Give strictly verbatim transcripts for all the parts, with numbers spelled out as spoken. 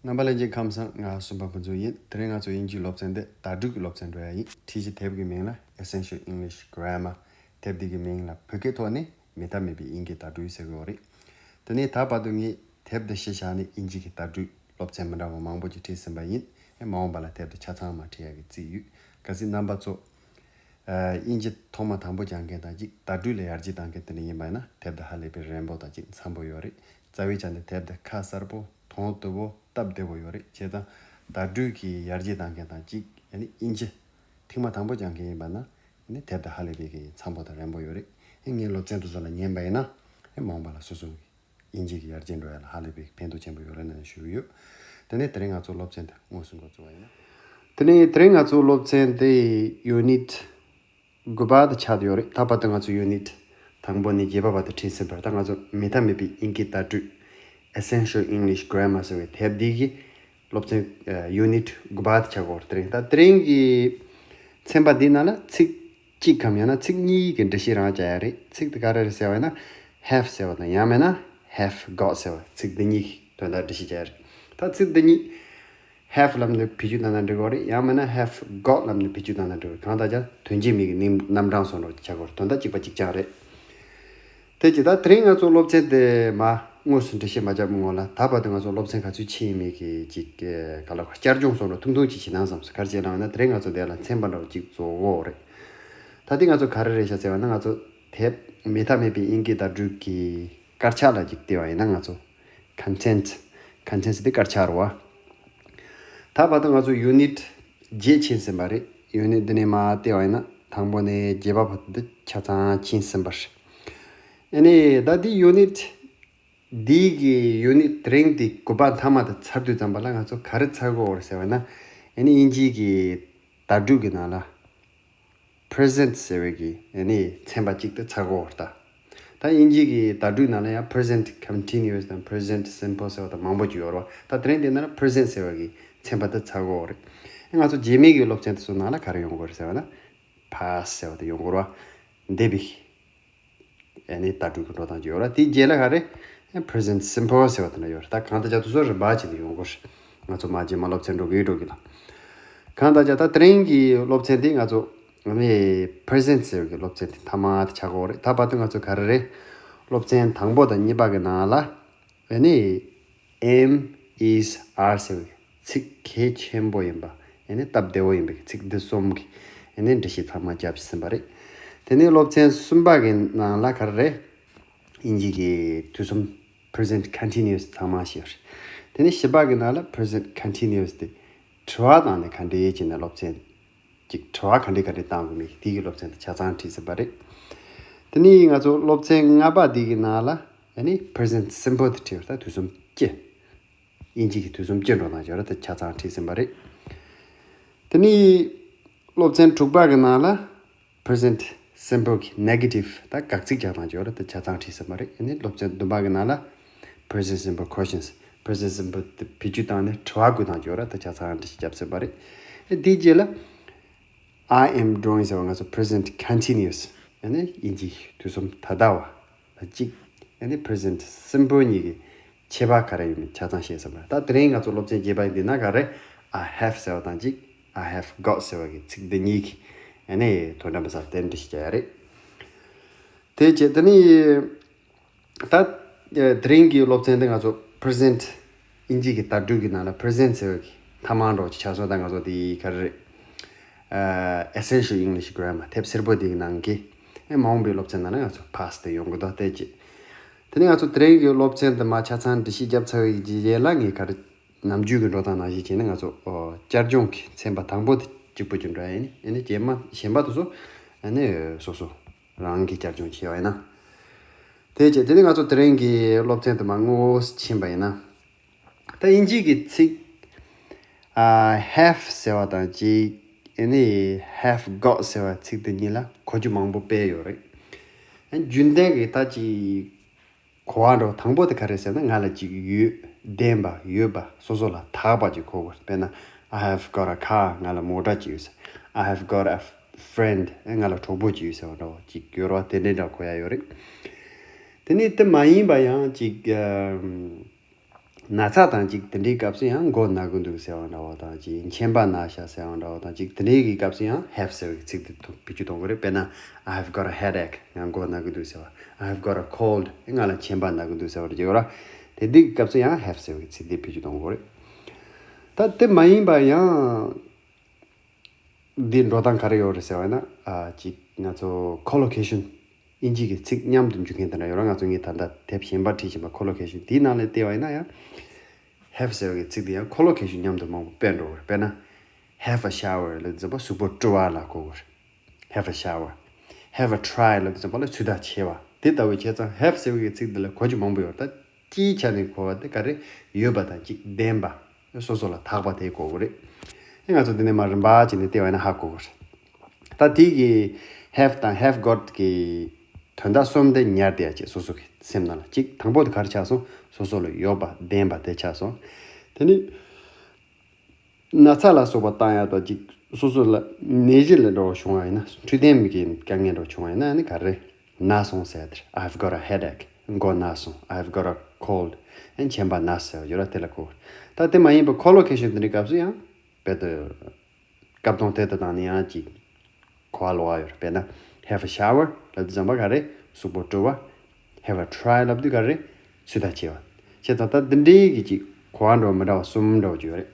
རྣམ་པ་ལྷན་རྒྱས་ཁམས་བཟང་། ང་སུམ་པ་ཕུན་ཚོགས་ཡིན། དེ་རིང་ང་ཚོ་དབྱིན་ཇིའི་སློབ་ཚན་འདི་བརྡ་སྤྲོད་ཀྱི་སློབ་ཚན་འགྲོ་ཡ་ཡིན། ཁྲིད་གཞི་དེབ་ཀྱི་མིང་ལ་Essential English Grammar། དེབ་འདི་གི་མིང་ལ་བོད་སྐད་ཐོག་ནས་མེད་ཐབས་མེད་པའི་དབྱིན་སྐད་བརྡ་སྤྲོད་ཟེར་གྱི་ཡོད་རེད། དེ་ནས་ད་བར་དུ་ངས་དེབ་འདི་གཞི་བཞག་ནས་དབྱིན་ཇི་གི་བརྡ་སྤྲོད་སློབ་ཚན་མི་འདྲ་བ་མང་པོ་ཅིག་ཁྲིད་ཟིན་པ་ཡིན། ཨེ་མ་འོངས་པ་ལ་དེབ་འདི་ཆ་ཚང་མ་ཁྲིད་ཡ་གི་རྩིས་ཡོད། གལ་སྲིད་རྣམ་པ་ཚོ་ཨ་དབྱིན་ཇི་ཐོག་མ་དང་པོ་སྦྱང་མཁན་དང་གཅིག་བརྡ་སྤྲོད་ལ་ཡར་རྒྱས་གཏང་མཁན་དེ་འདྲ་ཡིན་པ་ཡིན་ན་དེབ་འདི་ཧ་ལས་པའི་རན་པོ་དང་གཅིག་འཚམ་པོ་ཡོད་རེད། རྩ་བའི་ཆ་ནས་དེབ་འདི་ཁ་གསལ་པོ། དོན་བདེ་པོ། སྟབས་བདེ་པོ་ཡོད་རེད། བྱས་ཙང་བརྡ་སྤྲོད་ཀྱི་ཡར་རྒྱས་གཏང་མཁན་དང་གཅིག་ཨ་ནི་དབྱིན་ཇི་ཐེངས་མ་དང་པོ་སྦྱང་མཁན་ཡིན་པ་ན་ཨ་ནི་དེབ་འདི་ཧ་ལས་པའི་གི་འཚམ་པོ་དང་རན་པོ་ཡོད་རེད། ཨ་ངའི་སློབ་ཚན་དེ་ཚོ་ལ་ཉན་པ་ཡིན་ན་ཨ་མ་འོངས་པ་ལ་སོ་སོ་གི་དབྱིན་ཇི་གི་ཡར་རྒྱས་འགྲོ་ཡ་ལ་ཧ་ལས་པའི་ཕན་ཐོགས་ཆེན་པོ་ཡོད་རེད་ན་ཞུ་གི་ཡོད། དེ་ནས་དེ་རིང་ང་ཚོ་སློབ་ཚན་དེ་དངོས་སུ་འགོ་བཙུགས་པ་ཡིན་ན། དེ་ནས་དེ་རིང་ང་ཚོ་སློབ་ཚན་དེ་ཡུ་ནིཊ་དགུ་པ་དེ་ཆགས་བསྡད་ཡོད་རེད། ད་བར་དུ་ང་ཚོ་ཡུ་ནིཊ་དང་པོ་ནས་བརྒྱད་པ་བར་དུ་ཁྲིད་ཟིན་པ་རེད། ད་ང་ཚོ་མེད་ཐབས་མེད་པའི་དབྱིན་སྐད་བརྡ་སྤྲོད་Essential English Grammar ཟེར་བའི་དེབ་འདི་གི་སློབ་ཚན་ཨ་ཡུ་ནིཊ་དགུ་པ་དེ་ཆགས་ཀྱི་ཡོད་རེད། དེ་རིང་ད་དེ་རིང་གི་ཚན་པ་འདིའི་ནང་ལ་ཚིག་གཅིག་གམ་ཡང་ན་ཚིག་གཉིས་ཀྱི་འགྲེལ་བཤད་རང་བྱ་ཡ་རེད། ཚིག་དེ་ག་རེ་རེད་ཟེར་བ་ཡིན་ན་have ཟེར་བ་དང་ཡང་མིན་ན་have got ཟེར་བ། ཚིག་འདི་གཉིས་ཀྱི་དོན་དག་འགྲེལ་བཤད་བྱ་ཡ་རེད། ད་ཚིག་འདི་གཉིས་have ལབ་ནས་བེད་སྤྱོད་བཏང་ན་འགྲིག་གི་རེད། ཡང་མིན་ན་have got ལབ་ནས་བེད་སྤྱོད་བཏང་ན་འགྲིག་གི་རེད། གང་ལྟར་ཀྱང་དོན་གཅིག་མིང་གི་རྣམ་གྲངས་སོགས་འགྲོ་ཆགས་གི་རེད། དོན་དག་གཅིག་པ་གཅིག་རྐྱང་རེད། དེ་ཅི་ད་དེ་རིང་ང་ཚོ་སློབ་ཚན་དེ་མ་དངོས་སུ་འགྲེལ་བཤད་མ་བརྒྱབ་སྔོན་ལ་ད་བར་དུ་ང་ཚོ་སློབ་ཚན་ག་ཚོད་ཕྱིན་ཡིན་མིན་གྱི་ཅིག་ག་ལ་བསྐྱར་སྦྱོང་སོགས་འགྲོ་ཐུང་ཐུང་ཅིག་བྱེད་ན་བསམ་སོང་། ག་རེ་བྱས་ན་ན་དེ་རིང་ང་ཚོ་དེ་ལ་ཚན་པ་འདྲ་བོ་ཅིག་བཟོ་དགོས་རེད། ད་དེ་ང་ཚོ་ག་རེ་རེད་ཤག་ཟེར་བ་ན་ང་ཚོ་དེབ་མེད་ཐབས་མེད་པའི་དབྱིན་སྐད་བརྡ་སྤྲོད་ཀྱི་དཀར་ཆག་ལ་ཅིག་བལྟས་པ་ཡིན་ན་ང་ཚོ་Content Content དེ་དཀར་ཆག་རེད་བ། ད་བར་དུ་ང་ཚོ་ཡུ་ནིཊ་བརྒྱད་ཕྱིན་ཟིན་པ་རེད། ཡུ་ནིཊ་འདི་ནས་མར་བལྟས་པ་ཡིན་ན་དང་པོ་ནས་བརྒྱད་པ་བར་དུ་འདི་ཆ་ཚང་ཕྱིན་ཟིན་པ་རེད། ཨ་ནི་ད་འདི་ཡུ་ནིཊ་འདི་གི་ཡུ་ནིཊ་དེ་རིང་འདི་དགུ་པ་མཐའ་མ་དེ་ཚར་དུས་ཙམ་པ་ལ་ང་ཚོ་ག་རེ་ཚར་དགོས་རེད་ཟེར་བ་ན། ཨ་ནི་དབྱིན་ཇིའི་གི་བརྡ་སྤྲོད་ཀྱི་ནང་ལ་Present ཟེར་བའི་གི་ཨ་ནི་ཚན་པ་གཅིག་དེ་ཚར་དགོས་རེད་ད། ད་དབྱིན་ཇི་གི་བརྡ་སྤྲོད་ནང་ལ་ཡང་Present Continuous དང་Present Simple ཟེར་བ་དང་མང་པོ་ཅིག་ཡོད་རེད་བ། ད་དེ་རིང་འདི་ནང་ལ་Present ཟེར་བ་གི་ཚན་པ་དེ་ཚར་དགོས་རེད། ང་ཚོ་རྗེས་མའི་གི་སློབ་ཚན་དེ་ཚོ་ནང་ལ་ག་རེ་ཡོང་དགོས་རེད་ཟེར་བ་ན། Past ཟེར་བ་དེ་ཡོང་དགོས་རེད་བ། འདས་པའི་ཨ་ནི་བརྡ་སྤྲོད་ཀྱི་འགྲོ་སྟངས་ཅིག་ཡོད་རེད། དེའི་རྗེས་ལ་ག་རེ། Present Simple ཟེར་བ་དེ་འདྲ་ཡོད་རེད། ད་གང་ལྟར་ཀྱང་དེ་ཚོ་རིམ་པ་བྱས་ནས་ཡོང་དགོས་རེད། ང་ཚོ་མ་རྗེས་མ་སློབ་ཚན་འགྲོ་གི་འགྲོ་གི་ལ། གང་ལྟར་ཀྱང་ད་དེ་རིང་གི་སློབ་ཚན་དེ་ང་ཚོ་ཨ་ནི་Present ཟེར་བའི་སློབ་ཚན་དེ་མཐའ་མ་དེ་ཆགས་ཀྱི་ཡོད་རེད། ད་བར་དུ་ང་ཚོ་ག་རེ་རེད། སློབ་ཚན་དང་པོ་དང་གཉིས་པ་གི་ནང་ལ་ཨ་ནི་am, is, are ཟེར་བའི་ཚིག་གལ་ཆེན་པོ་ཡིན་པ། ཨ་ནི་སྟབས་བདེ་བོ་ཡིན་པའི་ཚིག་འདི་གསུམ་གྱི་ཨ་ནི་འགྲེལ་བཤད་ཚང་མ་བརྒྱབ་ཟིན་པ་རེད། དེ་ནས་སློབ་ཚན་གསུམ་པ་གི་ནང་ལ་ག་རེ་རེད། དབྱིན་ཇི་གི་དུས་གསུམ་Present Continuous ཚང་མ་ཤེས་པ་རེད། དེ་ནས་བཞི་པ་གི་ནང་ལ་Present Continuous དེ་དྲི་བ་བཏང་ནས་ག་འདྲས་བྱས་ནས་སློབ་ཚན་གཅིག་དྲི་བ་ག་འདྲས་ག་འདྲས་བཏང་དགོས་མིན་དེ་གི་སློབ་ཚན་དེ་ཆ་ཚང་ཁྲིད་ཟིན་པ་རེད། དེ་ནས་ང་ཚོ་སློབ་ཚན་ལྔ་པ་དེ་གི་ནང་ལ་ཨ་ནི་Present Simple དེ་ཁྲིད་པ་ད་དུས་གསུམ་སྤྱི། དབྱིན་ཇི་གི་དུས་གསུམ་སྤྱི་འགྲོ་སྟངས་ཡོད་རེད། དེ་ཆ་ཚང་ཁྲིད་ཟིན་པ་རེད། དེ་ནས་སློབ་ཚན་དྲུག་པ་གི་ནང་ལ་Present Simple གི་Negative ད་དགག་ཚིག་རྒྱག་སྟངས་ཡོད་རེད། དེ་ཆ་ཚང་ཁྲིད་ཟིན་པ་རེད། ཨ་ནི་སློབ་ཚན་བདུན་པ་གི་ནང་ལ་Present Simple Questions Present Simple དེ་བེད་སྤྱོད་བཏང་ནས་དྲི་བ་བཀོད་སྟངས་ཡོད་རེད། དེ་ཆ་ཚང་འགྲེལ་བཤད་བརྒྱབ་ཟིན་པ་རེད། ཨ་དེའི་རྗེས་ལ་I am drawing ཟེར་བ་ང་ཚོ་Present Continuous ཨ་ནི་དབྱིན་ཇི་དུས་གསུམ་ད་ལྟ་བ། གཅིག་ཨ་ནི་Present Simple གཉིས་ཀྱི་ཁྱད་པར་ག་རེ་ཡོད་མེད་ཆ་ཚང་ཤེས་ཟིན་པ་རེད། ད་དེ་རིང་ང་ཚོ་སློབ་ཚན་བརྒྱད་པ་ཡིན་འདི་ན་ག་རེ། I have ཟེར་བ་དང་གཅིག I have got ཟེར་བ་གི་ཚིག་འདི་གཉིས་ཀྱི་ཨ་ནི་དོན་དམ་པ་ས་རྟེན་འབྲེལ་ཞིག་བྱ་ཡ་རེད། དེ་བྱས་དེ་ནི་ད་དེ་རིང་གི་སློབ་ཚན་འདི་ང་ཚོ་Present དབྱིན་ཇི་གི་བརྡ་སྤྲོད་ཀྱི་ནང་ལ་Present ཟེར་བ་གི་མཐའ་མ་འགྲོ་ཅིག་ཆགས་སོང་། ད་ང་ཚོ་དེ་ག་རེ་རེད། Essential English Grammar དེབ་སེར་པོ་དེའི་ནང་གི་ཨེ་མ་འོངས་པའི་སློབ་ཚན་ནང་ལ་ང་ཚོ་Past དེ་ཡོང་གི་འདུག་དེ་ཅི། དེ་ནས་ང་ཚོ་དེ་རིང་གི་སློབ་ཚན་དུ་མ་ཆ་ཚང་འགྲེལ་བཤད་བརྒྱབ་ཚར་བའི་རྗེས་ལ་ངས་ག་རེ་ནམ་རྒྱུན་གྱི་འགྲོ་སྟངས་ནང་བཞིན་བྱས་ནས་ང་ཚོ་ཨོ་བསྐྱར་སྦྱོང་གི་ཚན་པ་དང་པོ་དེ་གཅིག་པུ་ཅིག་འགྲོ་ཡ་ཡིན། ཨེ་ནས་རྗེས་མ་གཞན་པ་དེ་ཚོ་ཨེ་ནས་སོ་སོ་རང་གིས་བསྐྱར་སྦྱོང་བྱས་པ་ཡིན་ན། དེ་བྱས་དེ་ནས་ང་ཚོ་དེ་རིང་གི་སློབ་ཚན་དུ་མ་དངོས་སུ་ཕྱིན་པ་ཡིན་ན། ད་དབྱིན་ཇིའི་གི་ཚིག་ཨ་have ཟེར་བ་དང་གཅིག་ཨ་ནི་have got ཟེར་བ་ཚིག་དེ་གཉིས་ལ་གོ་རྒྱུ་མང་པོ་དཔེ་ཡོད་རེད། ཨ་རྒྱུན་ལྡན་གྱི་ད་ཅིག་གོ་བ་འདྲ་བོ་དང་པོ་དེ་ག་རེ་ཟེར་ན་ང་ལ་ཅིག་ཡོད། ལྡན་པ་ཡོད་པ་སོ་སོ་ལ་དག་པ་ཅིག་གོ་དགོས། དཔེར་ན་I have got a car ང་ལ་མོ་ཊ་ཅིག་ཡོད་ཟེར། I have got a friend ང་ལ་གྲོགས་པོ་ཅིག་ཡོད་ཟེར་བ་འདྲ་བོ་ཅིག་ཡོད་རེད་བ། དེ་འདྲའི་འདྲ་གོ་ཡ་ཡོད་རེད། དེ་ནས་དེ་མ་ཡིན་པ་ཡང་ཅིག་ཨམ། ན་ཚ་དང་ཅིག་དེ་འདྲའི་སྐབས་སུ་ཡང་མགོ་ན་གི་འདུག་ཟེར་བ་འདྲ་བོ་དང་ཅིག་མཆིན་པ་ན་ཤག་ཟེར་བ་འདྲ་བོ་དང་ཅིག་དེ་འདྲའི་གི་སྐབས་སུ་ཡང་have ཟེར་བའི་ཚིག་དེ་ཐོ་བེད་སྤྱོད་གཏོང་གི་རེད། དཔེར་ན། I've got a headache. ང་མགོ་ན་གི་འདུག་ཟེར་བ། I've got a cold. ང་ལ་མཆིན་པ་ན་གི་འདུག་ཟེར་བ་རེད་ཅེས་ཡོད་ར། དེ་འདྲའི་གི་སྐབས་སུ་ཡང་have ཟེར་བའི་ཚིག་དེ་བེད་སྤྱོད་གཏོང་གི་རེད། ད་དེ་མ་ཡིན་པ་ཡང་འདི་འགྲོ་སྟངས་ག་རེ་ཡོད་རེད་ཟེར་བ་ཡིན་ན། ཨ་ཅིག་ང་ཚོ་collocation. དབྱིན་ཇི་གི་ཚིག་མཉམ་དུ་འཇུག་མཁན་དེ་འདྲ་ཡོད་ར། ང་ཚོ་ངས་ད་ལྟ་དེབ་གཞན་པ་བྲིས་བཞིན་པ་collocation དེའི་ནང་ལ་བལྟས་པ་ཡིན་ན་ཡང་have ཟེར་བའི་ཚིག་དེ་ཡང་collocation མཉམ་དུ་མང་པོ་སྤེལ་འགྲོ་གི་རེད། དཔེར་ན། have a shower ལབ་དུས་ཙམ་པ་གཟུགས་པོ་བཀྲུ་བ་ལ་གོ་གི་རེད། Have a shower. Have a try ལབ་དུས་ཙམ་པ་ལ་ཚོད་ལྟ་བྱེད་པ་དེ་ལྟ་བུ་བྱས་ཙང་have ཟེར་བའི་ཚིག་འདི་ལ་གོ་རྒྱུ་མང་པོ་ཡོད་རེད། ད་སྤྱིའི་ཆ་ནས་གོ་བ་དེ་ག་རེ་ཡོད་པ་དང་གཅིག་ལྡན་པ། སོ་སོ་ལ་དག་པ་དེ་གོ་གི་རེད། ཨེ་ང་ཚོ་འདི་ནས་མར་རིམ་པ་བྱས་ནས་བལྟས་པ་ཡིན་ན་ཧ་གོ་གི་རེད། ད་དེ་གི་have དང་have got གི་དོན་དག་གསུམ་དེ་ཉར་བསྡད་ཡ་བྱས་སོ་སོ་གི་སེམས་ནང་ལ། གཅིག་དང་པོ་དེ་ག་རེ་ཆགས་སོང་། སོ་སོ་ལ་ཡོད་པ་ལྡན་པ་དེ་ཆགས་སོང་། དེ་ནི་ན་ཚ་ལ་སོགས་པ་བཏང་ཡ་དང་གཅིག་སོ་སོ་ལ་ནད་གཞི་ལ་འགྲོ་བ་བྱུང་བ་ཡིན་ན། འཕྲོད་བསྟེན་གྱི་དཀའ་ངལ་འགྲོ་བྱུང་བ་ཡིན་ན་ཨ་ནི་ག་རེ། ན་སོང་ཟེར་དེར། I've got a headache. མགོ་ན་སོང་། I've got a cold. ཨེ་མཆིན་པ་ན་ཟེར་བ་ཡོད་ར། དེ་ལ་གོ། ད་དེ་མ་ཡིན་པ་collocation དེ་འདྲའི་སྐབས་སུ་ཡང་རྦད་དེ་སྐབས་དང་དེ་ལྟ་དང་ནི་ཡང་ཅིག་གོ་བ་ལོག་པ་ཡོད་རེད། དཔེར་ན། Have a shower ལབ་དུས་ཙམ་པ་ག་རེ། གཟུགས་པོ་བཀྲུ་བ། Have a try ལབ་དུས་ག་རེ། ཚོད་ལྟ་བྱེད་པ། བྱས་ཙང་ད་འདི་འདྲའི་གི་ཅིག་གོ་བ་འདྲ་བ་མི་འདྲ་བ་གསུམ་འདྲ་བོ་ཅིག་ཡོད་རེད།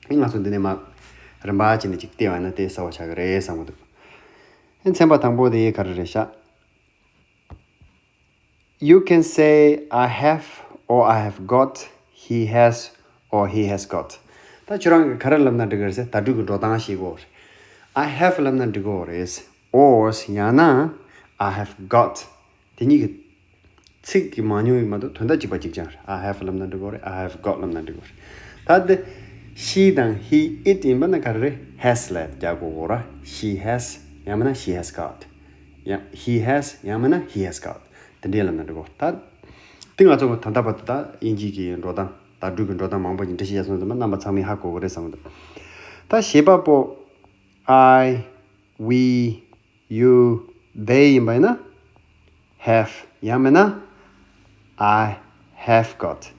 ཨེ་ང་ཚོ་འདི་ནས་མར་རིམ་པ་བྱས་ནས་ཅིག་བལྟས་པ་ཡིན་ན་དེ་གསལ་པོ་ཆགས་ཀྱི་རེད་བསམ་གྱི་འདུག་ཨེ་ཚན་པ་དང་པོ་དེ་ག་རེ་རེད་ཤག You can say I have or I have got, he has or he has got. ད་ཁྱོད་རང་གིས་ག་རེ་ལབ་ན་འགྲིག་གི་རེད་ཟེར། བརྡ་སྤྲོད་ཀྱི་འགྲོ་སྟངས་ཤེས་དགོས་རེད། I have ལབ་ན་འགྲིག་གི་རེད། Or ཡང་ན་I have got. དེ་གཉིས་ཀྱི་ཚིག་གི་མང་ཉུང་ཡིན་མ་གཏོགས་དོན་དག་གཅིག་པ་གཅིག་རྐྱང་རེད། I have ལབ་ན་འགྲིག་གི་རེད། I have got ལབ་ན་འགྲིག་གི་རེད། ད་དེ་she དང་he, it ཡིན་པ་ན་ག་རེ་རེད། Has ལབ་རྒྱག་དགོས་རེད། She has ཡང་མིན་ན་she has got. ཡང་he has ཡང་མིན་ན་he has got. དེ་འདྲའི་ལབ་ན་འགྲིག་གོ། ད་དེ་ང་ཚོ་ད་ལྟ་བར་དུ་ད་དབྱིན་ཇི་གི་འགྲོ་སྟངས། བརྡ་སྤྲོད་ཀྱི་འགྲོ་སྟངས་མང་པོ་ཞིག་འགྲེལ་བཤད་བྱས་སོང་ཙང་རྣམ་པ་ཚང་མས་ཧ་གོ་གི་རེད་བསམ་གྱི་འདུག་ད་བྱེད་པ་པོ། I, we, you, they ཡིན་པ་ཡིན་ན། Have ཡང་མིན་ན། I have got.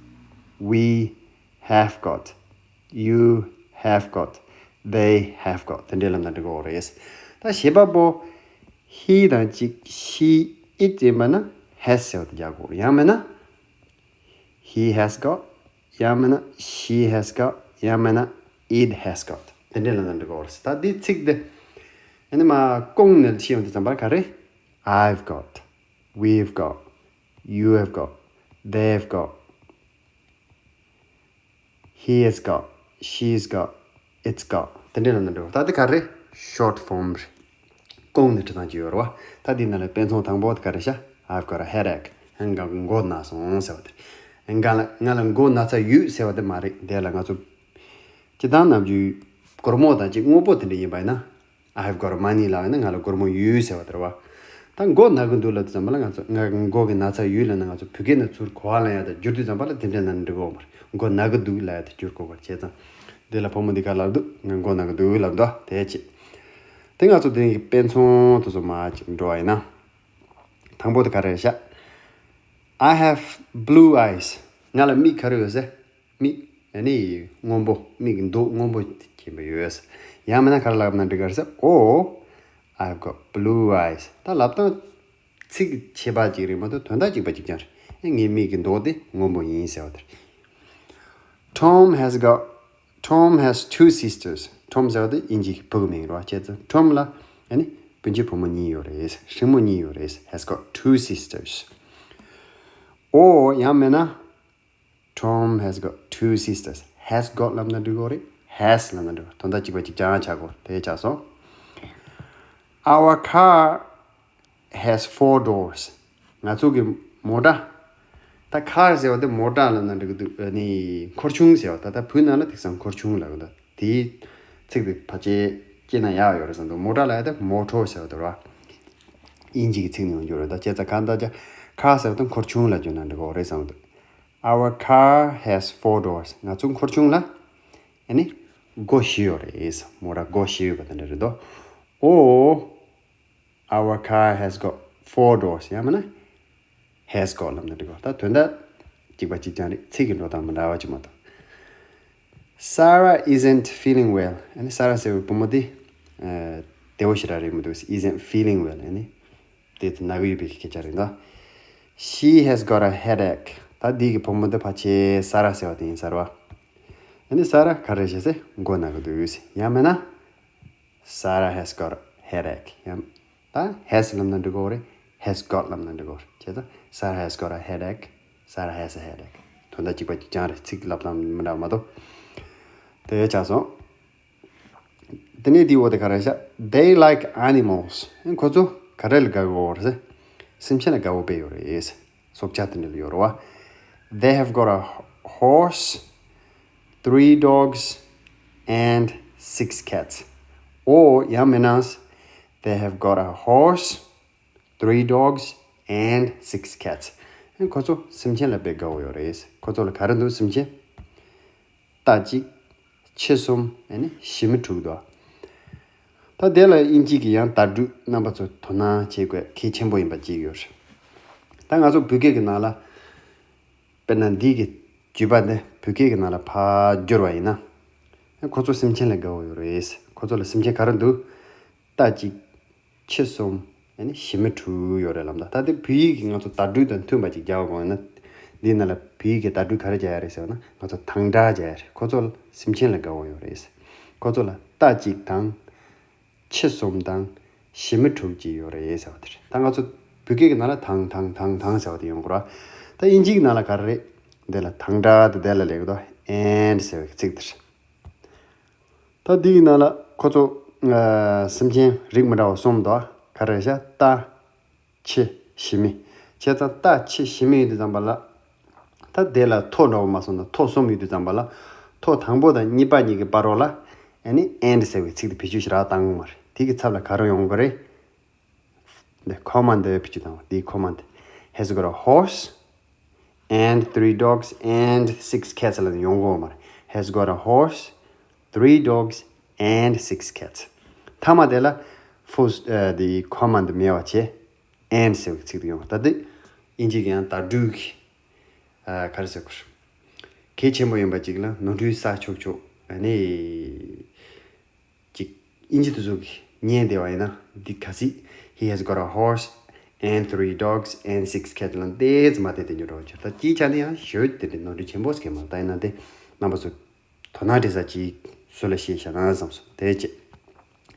We have got. You have got. They have got. དེ་འདྲའི་ལབ་ན་འགྲིག་གི་རེད། ད་བྱེད་པ་པོ། He དང་གཅིག she, it ཡིན་པ་ན་has ཟེར་བ་དེ་རྒྱག་དགོས། ཡང་མིན་ན། He has got. ཡང་མིན་ན། She has got. ཡང་མིན་ན། It has got. དེ་འདྲའི་ལབ་ན་འགྲིག་གི་རེད། ད་འདི་ཚིག་འདི་ཨ་ནི་མར་བསྐུངས་ནས་བཤད་ཡོང་དུས་ཙམ་པར་ག་རེ། I've got. We've got. You have got. They've got. He has got, she's got, it's got. དེ་འདྲའི་ལབ་ན་འགྲིག་གོ། ད་དེ་ག་རེ། Short form རེད། བསྐུངས་ནས་འབྲི་སྟངས་ཅིག་ཡོད་རེད་བ། ད་དེའི་ནང་ལ་དཔེ་མཚོན་དང་པོ་དེ་ག་རེ་ཤག I've got a headache. ང་མགོ་ན་སོང་ཟེར་བ་དེ་རེད། ང་ལ་ང་ལ་མགོ་ན་ཚ་ཡོད་ཟེར་བ་དེ་མ་རེད། དེ་ལ་ང་ཚོ་སྤྱིར་བཏང་ནམ་རྒྱུན་སྒོར་མོ་དང་ཅིག་དངོས་པོ་དེ་འདྲ་ཡིན་པ་ཡིན་ན། I have got money ལབ་ཡིན་ན་ང་ལ་སྒོར་མོ་ཡོད་ཟེར་བ་དེ་རེད་བ། ད་མགོ་ན་གི་འདུག་ལབ་དུས་ཙམ་པ་ལ་ང་ཚོ་ང་མགོ་གི་ན་ཚ་ཡོད་ལབ་ན་ང་ཚོ་བོད་སྐད་ནང་ཚུར་གོ་བ་ལེན་ཡ་དང་བསྒྱུར་དུས་ཙམ་པ་ལ་དེ་འདྲ་ན་ན་འགྲིག་གོ་མ་རེད། མགོ་ན་གི་འདུག་ལབ་ཡ་དེ་བསྒྱུར་དགོས་པ་རེད། བྱས་ཙང་འདི་ལ་བུ་མོ་འདི་ག་ལབ་འདུག་ང་མགོ་ན་གི་འདུག་ལབ་འདུག་དེ་བྱས། དེ་ང་ཚོ་དེ་གི་དཔེ་མཚོན་དེ་ཚོ་མར་ཅིག་འགྲོ་བ་ཡིན་ན། དང་པོ་དེ་ག་རེ་རེད་ཤག I have blue eyes. ང་ལ་མིག་ག་རེ་ཡོད་ཟེར། མིག་ཨ་ནི་སྔོན་པོ། མིག་གི་མདོག་སྔོན་པོ་ཅན་པོ་ཡོད། ཡང་མིན་ན་ག་རེ་ལབ་ན་འགྲིག་ག་རེ་ཟེར། Oh, I've got blue eyes. ད་ལབ་སྟངས་ཚིག་ཁྱད་པར་ཅིག་རེད་མ་གཏོགས་དོན་དག་གཅིག་པ་གཅིག་རྐྱང་རེད། ངའི་མིག་གི་མདོག་དེ་སྔོན་པོ་ཡིན་ཟེར་བ་དེ་རེད། Tom has got, Tom has two sisters. Tom ཟེར་བ་དེ་དབྱིན་ཇི་གི་བུ་གི་མིང་རེད་བ། བྱས་ཙང་Tom ལ་ཨ་ནི་སྤུན་མཆེད་བུ་མོ་གཉིས་ཡོད་རེད། སྲིང་མོ་གཉིས་ཡོད་རེད། Has got two sisters. Oh, ཡང་མིན་ན། Tom has got two sisters. Has got ལབ་ན་འགྲིག་གོ་རེད། Has ལབ་ན་འགྲིག་གོ། དོན་དག་གཅིག་པ་གཅིག་རྐྱང་ཆགས་གོ། དེ་ཆགས་སོང་། Our car has four doors. ང་ཚོ་གི་མོ་ཊ། ད་car ཟེར་བ་དེ་མོ་ཊ་ལབ་ན་འགྲིག་གི་འདུག་ཨ་ནི་འཁོར་ཆུང་ཟེར་བ། ད་ལྟ་བོད་ནང་ལ་དེང་སང་འཁོར་ཆུང་ལབ་གི་འདུག་དེའི་ཚིག་དེ་ཕལ་ཆེར་སྐྱེས་ན་ཡག་ཡོད་རེད་བསམ་འདུག་མོ་ཊ་ལབ་ཡ་དེ་motor ཟེར་བ་དེ་རེད་བ། དབྱིན་ཇི་གི་ཚིག་ནས་ཡོང་རྒྱུ་རེད། ད་བྱས་ཙང་གང་ལྟར་ཀྱང་car ཟེར་བ་དེ་འཁོར་ཆུང་ལབ་རྒྱུ་ན་འགྲིག་གི་རེད་བསམ་འདུག Our car has four doors. ང་ཚོ་འཁོར་ཆུང་ལ་ཨ་ནི་སྒོ་བཞི་ཡོད་རེད། མོ་ཊ་སྒོ་བཞི་ཡོད་པ་དེ་འདྲ་རེད་དོ། Oh, our car has got four doors. ཡང་མིན་ན་has got ལབ་ན་འགྲིག་གོ། ད་དོན་དག་ གཅིག་པ་གཅིག་རྐྱང་རེད། ཚིག་གི་འགྲོ་སྟངས་མི་འདྲ་བ་ཅིག་མ་གཏོགས། Sarah isn't feeling well. ཨ་ནི་Sarah ཟེར་བའི་བུ་མོ་དེ་ཨ་བདེ་བོ་ཞེ་དྲག་རེད་མི་འདུག isn't feeling well. ཨ་ནི་དེ་ན་གི་ཡོད་པའི་སྐད་ཆ་རེད་འདུག She has got a headache. ད་འདི་གི་བུ་མོ་དེ་ཕལ་ཆེར་Sarah ཟེར་བ་དེ་ཡིན་ས་རེད་བ། ཨ་ནི་Sarah ག་རེ་བྱས་ཟེར། མགོ་ན་གི་འདུག་ཡང་མིན་ན། Sarah has got a headache. ཡང་ད་has ལབ་ན་འགྲིག་གོ་རེད། has got ལབ་ན་འགྲིག་གོ་རེད། བྱས་ཙང་། Sarah has got a headache. Sarah has a headache. དོན་དག་གཅིག་པ་གཅིག་རྐྱང་རེད། ཚིག་ལབ་སྟངས་མི་འདྲ་མ་གཏོགས། དེ་ཆགས་སོང་། དེ་ནས་དེའི་འོག་དེ་ག་རེ་བཞག They like animals. ཁོ་ཚོ་ག་རེ་ལ་དགའ་གི་ཡོད་རེད། སེམས་ཅན་ལ་དགའ་བོ་དཔེ་ཡོད་རེད། སྲོག་ཆགས་དེ་འདྲ་ལ་ཡོད་རེད་བ། They have got a horse, three dogs, and six cats. Or ཡང་མིན་ན། They have got a horse, three dogs, and six cats. ཁོ་ཚོ་སེམས་ཅན་ལ་དཔེ་དགའ་བོ་ཡོད་རེད། ཁོ་ཚོ་ལ་ག་རེ་འདུག་སེམས་ཅན། རྟ་གཅིག་ཁྱི་གསུམ། ཨ་ནི་ཞི་མི་དྲུག་འདུག་ད་དེ་ལ་དབྱིན་ཇི་གི་ཡང་བརྡ་སྤྲོད་རྣམ་པ་ཚོ་དོ་སྣང་བྱེད་དགོས་གལ་ཆེན་པོ་ཡིན་པ་གཅིག་ཡོད་རེད། ད་ང་ཚོ་བོད་སྐད་ཀྱི་ནང་ལ། དཔེར་ན་འདི་གི་བརྗོད་པ་འདི་བོད་སྐད་ཀྱི་ནང་ལ་ཕར་བསྒྱུར་བ་ཡིན་ན། ཁོ་ཚོ་སེམས་ཅན་ལ་དགའ་བོ་ཡོད་རེད། ཁོ་ཚོ་ལ་སེམས་ཅན་ག་རེ་འདུག་རྟ་གཅིག་ཁྱི་གསུམ། ཨ་ནི་ཞི་མི་དྲུག་ཡོད་རེད་ལབ་ད། ད་དེ་བོད་ཡིག་གི་ང་ཚོ་བརྡ་སྤྲོད་དང་མཐུན་པ་ཅིག་རྒྱག་དགོས་ན། འདི་ནང་ལ་བོད་ཡིག་གི་བརྡ་སྤྲོད་ག་རེ་རྒྱག་ཡ་རེད་ཟེར་བ་ན། ང་ཚོ་དང་སྒྲ་རྒྱག་ཡ་རེད། ཁོ་ཚོ་ལ་སེམས་ཅན་ལ་དགའ་བོ་ཡོད་རེད། ཁོ་ཚོ་ལ་རྟ་གཅིག་དང་། ཁྱི་གསུམ་དང་། ཞི་མི་དྲུག་ཅིག་ཡོད་རེད་ཟེར་བ་དེ་རེད། ད་ང་ཚོ་བོད་སྐད་ཀྱི་ནང་ལ་དང་དང་དང་དང་ཟེར་བ་དེ་ཡོང་གི་རེད། ད་དབྱིན་ཇིའི་ནང་ལ་ག་རེ་རེད། འདི་ལ་དང་སྒྲ་དེ་དེ་ལ་སླེབས་ཀྱི་འདུག and ཟེར་བའི་ཚིག་དེ་རེད། ད་འདིའི་ནང་ལ་ཁོ་ཚོ་ཨ་སེམས་ཅན་རིགས་མི་འདྲ་བ་གསུམ་འདུག་ག་རེ་བྱ། རྟ། ཁྱི། ཞི་མི། བྱས་ཙང་རྟ་ཁྱི་ཞི་མི་ཡོད་དུས་ཙམ་པ་ལ། ད་དེ་ལ་ཐོ་འདྲ་བོ་མ་སོང་ན་ཐོ་གསུམ་ཡོད་དུས་ཙམ་པ་ལ། ཐོ་དང་པོ་དང་གཉིས་པ་གཉིས་ཀྱི་བར་རོ་ལ། ཨ་ནི་and ཟེར་བའི་ཚིག་དེ་བེད་སྤྱོད་ཞེ་དྲག་བཏང་གི་མ་རེད། དེ་གི་ཚབ་ལ་ག་རེ་ཡོང་གི་རེད། འདི་command བེད་སྤྱོད་བཏང་བ། འདི་command has got a horse and three dogs and six cats ལ་ཡོང་གི་མ་རེད། has got a horse, three dogs and six cats. མཐའ་མ་དེ་ལ་force ཨ་འདི་command མེད་པ་བྱས། and ཟེར་བའི་ཚིག་དེ་ཡོང་། ད་དེ་དབྱིན་ཇི་གི་ཡང་བརྡ་སྤྲོད་ཀྱི་ཨ་ག་རེ་ཟེར་དགོས་རེད། གལ་ཆེན་པོ་ཡིན་པ་ཅིག་ལ་ནོར་འཁྲུལ་བསགས་ཆོག་ཆོག་ཨ་ནི་ཅིག་དབྱིན་ཇི་དེ་ཚོ་གི་ཉན་བདེ་བ་ཡིན་ན་འདི་ག་ཚིག He has got a horse and three dogs and six cats ལ་འདི་ཙམ་མ་དེ་དེ་ཉོ་རོགས་བྱེད། ད་ཅིའི་ཆ་ནས་ཡང་ཞོལ་དེ་འདྲའི་ནོར་འཁྲུལ་ཆེན་པོ་ཟེར་གི་མ་རེད། ད་ཡིན་ན་དེ་རྣམ་པ་ཚོ་དོ་སྣང་སྤྲད་ས་ཅིག་སུ་ལ་བཤད་བཞག་ན་བསམ་སོང་། དེ་བྱས།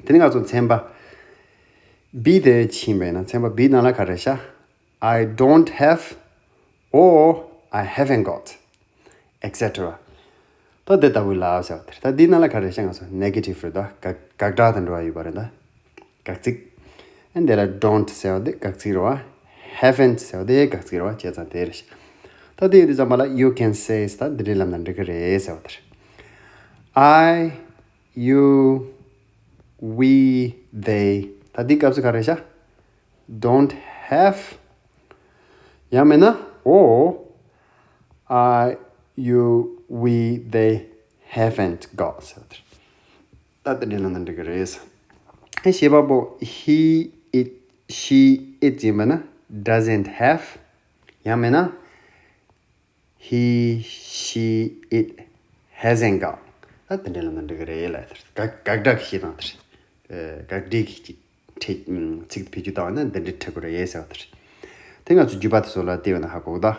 དེ་ནི་ང་ཚོ་ཚན་པ་B དེ་ཕྱིན་པས་ན། ཚན་པ་B ནང་ལ་ག་རེ་བཞག I don't have or I haven't got, et cetera. ད་དེ་ལྟ་བུའི་ལབ་ཟེར་བ་དེ་རེད། ད་འདི་ནང་ལ་ག་རེ་བཤད། ང་ཚོ་negative རེད་ད། དགག་དགག་སྒྲ་དང་འབྲེལ་བ་ཡོད་པ་རེད་ད། དགག་ཚིག་ཨ་འདི་ལ་don't ཟེར་བ་དེ་དགག་ཚིག་རེད་བ། haven't ཟེར་བ་དེ་དགག་ཚིག་རེད་བ། བྱས་ཙང་དེ་རེད། ད་དེ་ཡིན་དུས་ཙམ་པ་ལ་you can say ད་འདི་འདྲའི་ལབ་ན་འགྲིག་གི་རེད་ཟེར་བ་དེ་རེད། I, you, we, they. ད་འདི་སྐབས་སུ་ག་རེ་བཤད། don't have ཡང་མིན་ན་or I, you, we, they haven't got ཟེར་བ་དེ་རེད། ད་དེ་འདྲའི་ལབ་ན་འགྲིག་གི་རེད། ཨེ་བྱེད་པ་པོ་he, it, she, it ཡིན་པ་ན་doesn't have ཡང་མིན་ན། He, she, it hasn't got. ད་དེ་འདྲའི་ལབ་ན་འགྲིག་གི་རེད་ལབ་དེ་རེད། དགག་དགག་སྒྲ་གི་བཤད་སྟངས་དེ་རེད། དགག་སྒྲའི་གི་ཅིག་ཚིག་བེད་སྤྱོད་བཏང་བ་ན་འདི་འདྲའི་འབྲི་དགོས་རེད་ཟེར་བ་དེ་རེད། དེ་ང་ཚོ་བརྗོད་པ་དེ་ཚོ་ལ་བལྟས་པ་ན་ཧ་གོ་གི་ད།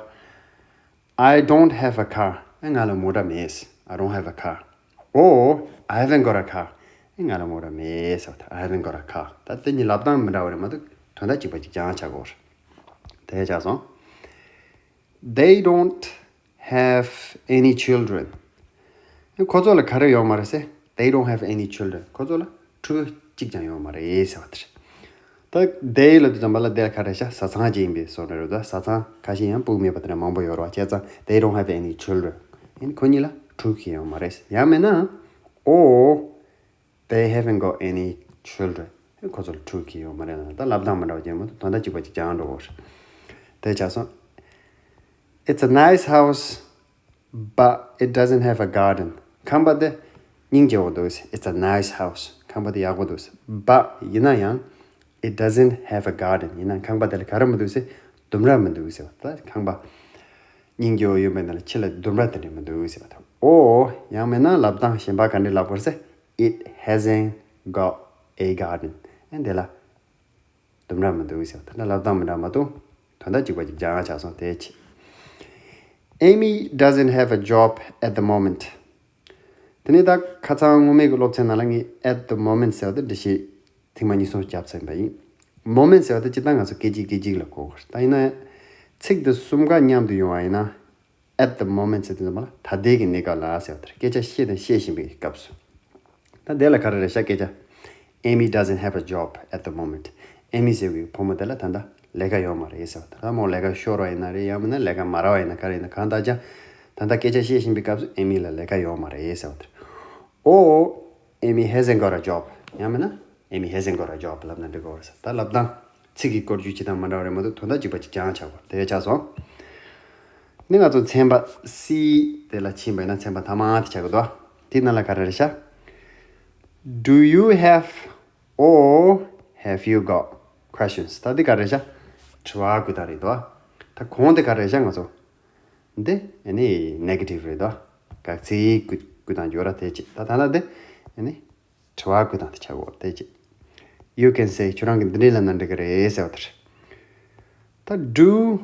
I don't have a car. ཨེ་ང་ལ་མོ་ཊ་མེད། I don't have a car. Or I haven't got a car. ཨེ་ང་ལ་མོ་ཊ་མེད་ཟེར་བ་དེ། I haven't got a car. ད་དེ་གཉིས་ལབ་སྟངས་མི་འདྲ་བ་རེད་མ་གཏོགས་དོན་དག་གཅིག་པ་གཅིག་རྐྱང་ཆགས་ཀྱི་ཡོད་རེད། དེ་ཆགས་སོང་། They don't have any children. ཁོ་ཚོ་ལ་ག་རེ་ཡོད་མ་རེད་ཟེར། They don't have any children. ཁོ་ཚོ་ལ་ཕྲུ་གུ་གཅིག་ཀྱང་ཡོད་མ་རེད་ཟེར་བ་དེ་རེད། ད་they ལབ་དུས་ཙམ་པ་ལ་དེ་ལ་ག་རེ་བྱ། བཟའ་ཚང་ཅིག་ཡིན་པའི་བཟོ་འདྲ་རེད་ད། བཟའ་ཚང་ཁ་ཤས་ཡང་ཕྲུ་གུ་མེད་པ་དེ་འདྲ་མང་པོ་ཡོད་རེད་བ། བྱས་ཙང་they don't have any children. ཡིན་ཁོ་གཉིས་ལ་ཕྲུ་གུ་ཡོད་མ་རེད། ཡང་མིན་ན་or They haven't got any children. ཁོ་ཚོར་ཕྲུ་གུ་ཡོད་མ་རེད་ལ། ད་ལབ་སྟངས་མི་འདྲ་བ་རྐྱང་མ་གཏོགས་དོན་དག་གཅིག་པ་གཅིག་རྐྱང་འགྲོ་གི་རེད། དེ་ཆགས་སོང་། It's a nice house, but it doesn't have a garden. ཁང་པ་དེ་སྙིང་རྗེ་པོ་འདུག It's a nice house. ཁང་པ་དེ་ཡག་པོ་འདུག But ཡིན་ན་ཡང་it doesn't have a garden. ཡིན་ན་ཁང་པ་དེ་ལ་ག་རེ་མི་འདུག་ཟེར། ལྡུམ་ར་མི་འདུག་ཟེར་བ། ད་ཁང་པ། སྙིང་རྗེ་བོ་ཡོད་པའི་ནང་ལ་ཁྱི་ལ་ལྡུམ་ར་དེ་འདྲ་མི་འདུག་ཟེར་བ་དང་། ཨོ། ཡང་མིན་ན་ལབ་སྟངས་གཞན་པ་ག་འདྲ་ལབ་དགོས་ཟེར། It hasn't got a garden. ཨེ་འདི་ལ་ལྡུམ་ར་མི་འདུག་ཟེར་བ་དང་། ལབ་སྟངས་མི་འདྲ་མ་གཏོགས་དོན་དག་གཅིག་པ་གཅིག་རྐྱང་ཆགས་སོང་། དེ་ཆེ། Amy doesn't have a job at the moment. དེ་ནས་ད་ཁ་སང་སྔོན་མའི་གི་སློབ་ཚན་ནང་ལ་ངས་at the moment ཟེར་བ་དེ་འགྲེལ་བཤད་ཐེངས་མ་གཉིས་གསུམ་བརྒྱབ་ཚར་བ་ཡིན། Moment ཟེར་བ་དེ་སྤྱིར་བཏང་ང་ཚོ་སྐད་ཅིག་སྐད་ཅིག་ལ་གོ་དགོས། ད་ཡིན་ན་ཚིག་འདི་གསུམ་ཀ་མཉམ་དུ་ཡོང་བ་ཡིན་ན། At the moment ཟེར་དུས་ཙམ་པ་ལ་ད་ལྟའི་གི་གནས་སྐབས་ལ་ཟེར་བ་དེ་རེད། སྐད་ཆ་བཤད་དང་བཤད་བཞིན་པའི་སྐབས་སུ། ད་དེ་ལ་ག་རེ་རེད་ཤག་སྐད་ཆ། Amy doesn't have a job at the moment. Amy ཟེར་བའི་བུ་མོ་དེ་ལ་ད་ལྟ་ལས་ཀ་ཡོད་མ་རེད་ཟེར་བ་དེ། ད་མོ་ལས་ཀ་ཤོར་བ་ཡིན་ན་རེད། ཡང་མིན་ན་ལས་ཀ་མ་རག་པ་ཡིན་ན་ག་རེ་ཡིན་ན། གང་ལྟར་ཀྱང་ད་ལྟ་སྐད་ཆ་བཤད་བཞིན་པའི་སྐབས་སུ་Amy ལ་ལས་ཀ་ཡོད་མ་རེད་ཟེར་བ་དེ་རེད། Oh, Amy hasn't got a job. ཡང་མིན་ན་Amy hasn't got a job ལབ་ན་འགྲིག་གི་རེད་ཟེར། ད་ལབ་སྟངས་ཚིག་གི་བཀོལ་སྤྱོད་ཇི་ལྟར་མི་འདྲ་བ་རེད་མ་གཏོགས་དོན་དག་གཅིག་པ་གཅིག་རྐྱང་ཆགས་པ་དེ་ཆགས་སོང་། ནི་ང་ཚོ་ཚན་པ་C དེ་ལ་ཕྱིན་པ་ཡིན་ན་ཚན་པ་ཐ་མ་དེ་ཆགས་ཀྱི་འདུག་དེའི་ནང་ལ་ག་རེ་རེད་ཤག Do you have or have you got questions? ད་འདི་ག་རེ་རེད་ཤག་དྲི་བ་བཀོད་སྟངས་རེད་འདུག་ད་གོང་དེ་ག་རེ་རེད་ཤག་ང་ཚོ། འདི་ཨ་ནི་negative རེད་དོ། དགག་ཚིག་བཀོད་བཀོད་སྟངས་ཡོད་ར་དེ་བྱེད། ད་ད་ལྟ་འདི་ཨ་ནི་དྲི་བ་བཀོད་སྟངས་དེ་ཆགས་འོ་དེ་བྱེད། You can say ཁྱོད་རང་གི་འདི་འདྲའི་ལབ་ན་འགྲིག་གི་རེད་ཟེར་བ་དེ་རེད། ད་do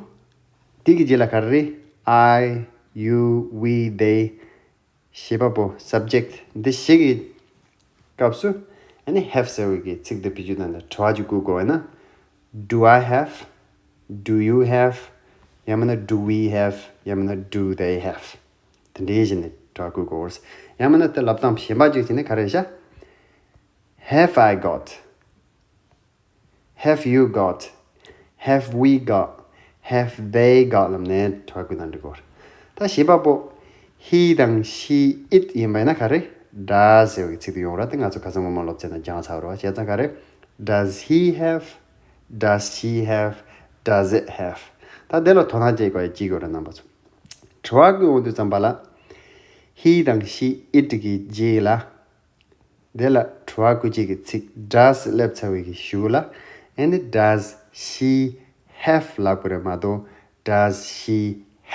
དེ་གི་རྗེས་ལ་ག་རེ་རེད། I, you, we, they བྱེད་པ་པོ་subject འདི་བཞི་གི་སྐབས་སུ་ཨ་ནི་have ཟེར་བའི་གི་ཚིག་འདི་བེད་སྤྱོད་གཏོང་ན་དྲི་བ་ཅིག་བཀོད་དགོས་པ་ན། Do I have? Do you have? ཡང་མིན་ན་do we have? ཡང་མིན་ན་do they have? དེ་འདྲའི་བྱས་ནས་དྲི་བ་བཀོད་དགོས། ཡང་མིན་ན་དེ་ལབ་སྟངས་གཞན་པ་ཅིག་བྱས་ནས་ག་རེ་བྱ། Have I got? Have you got? Have we got? Have they got? ལབ་ནས་དྲི་བ་བཀོད་ན་འགྲིག་གོ། ད་བྱེད་པ་པོ་he དང་she, it ཡིན་པ་ཡིན་ན་ག་རེ། does ཟེར་བའི་ཚིག་དེ་ཡོང་ར། དེ་ང་ཚོ་ཁ་སང་སྔོན་མ་སློབ་ཚན་ནང་སྦྱངས་ཚར་བ་རེད་བ། བྱས་ཙང་ག་རེ། Does he have? Does she have? Does it have? ད་དེ་ལ་དོ་སྣང་བྱེད་དགོས་ཡ་གཅིག་ཡོད་རེད་རྣམ་པ་ཚོ། དྲི་བ་བཀོད་ཡོང་དུས་ཙམ་པ་ལ། he དང་she, it གི་རྗེས་ལ། དེ་ལ་དྲི་བ་བཀོད་བྱེད་ཀྱི་ཚིག་does སླེབས་ཚར་བའི་གི་གཞུག་ལ། ཨ་ནི་does she have ལབ་དགོས་རེད་མ་གཏོགས་does she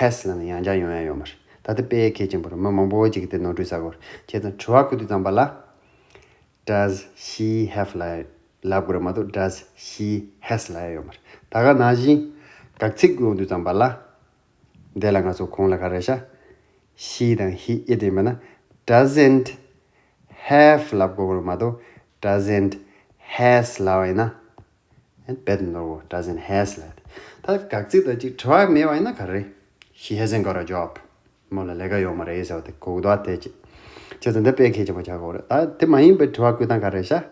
has ལབ་ན་ཡང་བསྐྱར་ཡོང་ཡ་ཡོད་མ་རེད། ད་ལྟ་དཔེ་གལ་ཆེན་པོ་རེད། མི་མང་པོ་ཅིག་གིས་དེ་ནོར་འཁྲུལ་ཟ་གི་ཡོད་རེད། བྱས་ཙང་དྲི་བ་བཀོད་དུས་ཙམ་པ་ལ། Does she have ལབ་ལབ་དགོས་རེད་མ་གཏོགས་Does she has ལབ་ཡ་ཡོད་མ་རེད། ད་ག་ནང་བཞིན་དགག་ཚིག་ཡོང་དུས་ཙམ་པ་ལ། དེ་ལ་ང་ཚོ་གོང་ལ་ག་རེ་བྱ། she དང་he, it ཡིན་པ་ན་doesn't have ལབ་དགོས་རེད་མ་གཏོགས་doesn't has ལབ་པ་ཡིན་ན། རྦད་དེ་ནོར་བ། Doesn't has ལབ། ད་དགག་ཚིག་དང་གཅིག་དྲི་བ་མེད་པ་ཡིན་ན་ག་རེ། She hasn't got a job. མོ་ལ་ལས་ཀ་ཡོད་མ་རེད་ཟེར་བ་དེ་གོ་གི་འདུག་ཨ། དེ་ཅི། བྱས་ཙང་འདི་དཔེ་གལ་ཆེན་པོ་ཆགས་ཀྱི་ཡོད་རེད། ད་དེ་མ་ཡིན་པའི་དྲི་བ་བཀོད་སྟངས་ག་རེ་བྱ།